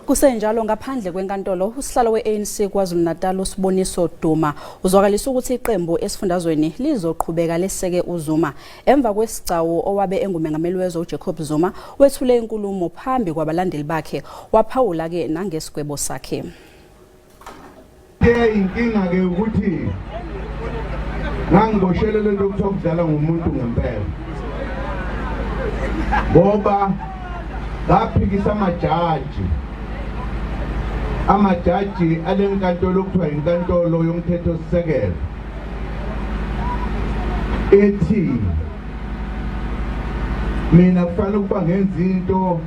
Kusenjalo ngaphandle kwenkantolo, usihlalo we-ANC KwaZulu-Natal uSiboniso Duma uzwakalisa ukuthi iqembu esifundazweni lizoqhubeka leseke uZuma emva kwesigcawu owabe engumengameli wezwe uJacob Zuma wethule inkulumo phambi kwabalandeli bakhe waphawula-ke nangesigwebo sakhe. Ke inkinga ke ukuthi ngangiboshelwe lento kuthiwa kudlala ngomuntu ngempela. Ngoba ngaphikisa amajaji. Amajaji alenkantolo okuthiwa inkantolo yomthethosisekelo. Ethi mina kufanele ukuba ngenza into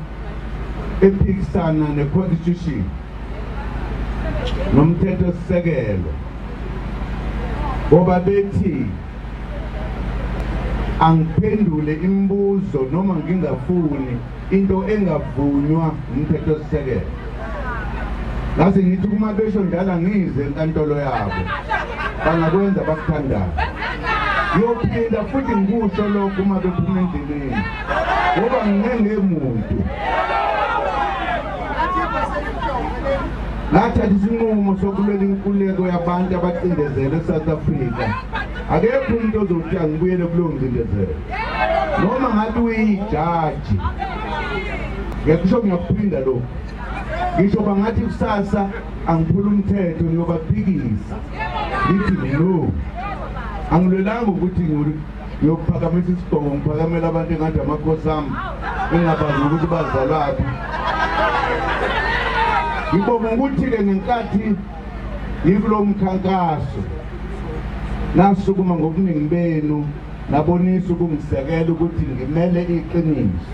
ephikisana neconstitution nomthethosisekelo ngoba bethi angiphendule imibuzo noma ngingafuni into engavunywa umthethosisekelo. Ngase ngithi kuma besho njalo angize enkantolo yabo, bangakwenza bakuthandayo. Ngiyophinda futhi ngikusho lokho uma bephuma endleleni ngoba nginenge muntu. Ngathatha isinqumo sokulwela inkululeko yabantu abacindezelwe eSouth Africa. Akekho umuntu ozothi angibuyele kuleyo ngcindezelo. Noma ngabe uyijaji. Ngiyakusho ngiyakuphinda lokhu. Ngisho bangathi kusasa angiphula umthetho ngiyobaphikisa. Ngithi no. Angilwelanga ukuthi ngiyophakamisa isigqoko ngiphakamela abantu engathi amakhosi ami engabazi ukuthi bazalaphi. Ngibonga ukuthi-ke ngenkathi ngikulo mkhankaso nasukuma ngobuningi benu nabonisa ukungisekela ukuthi ngimele iqiniso.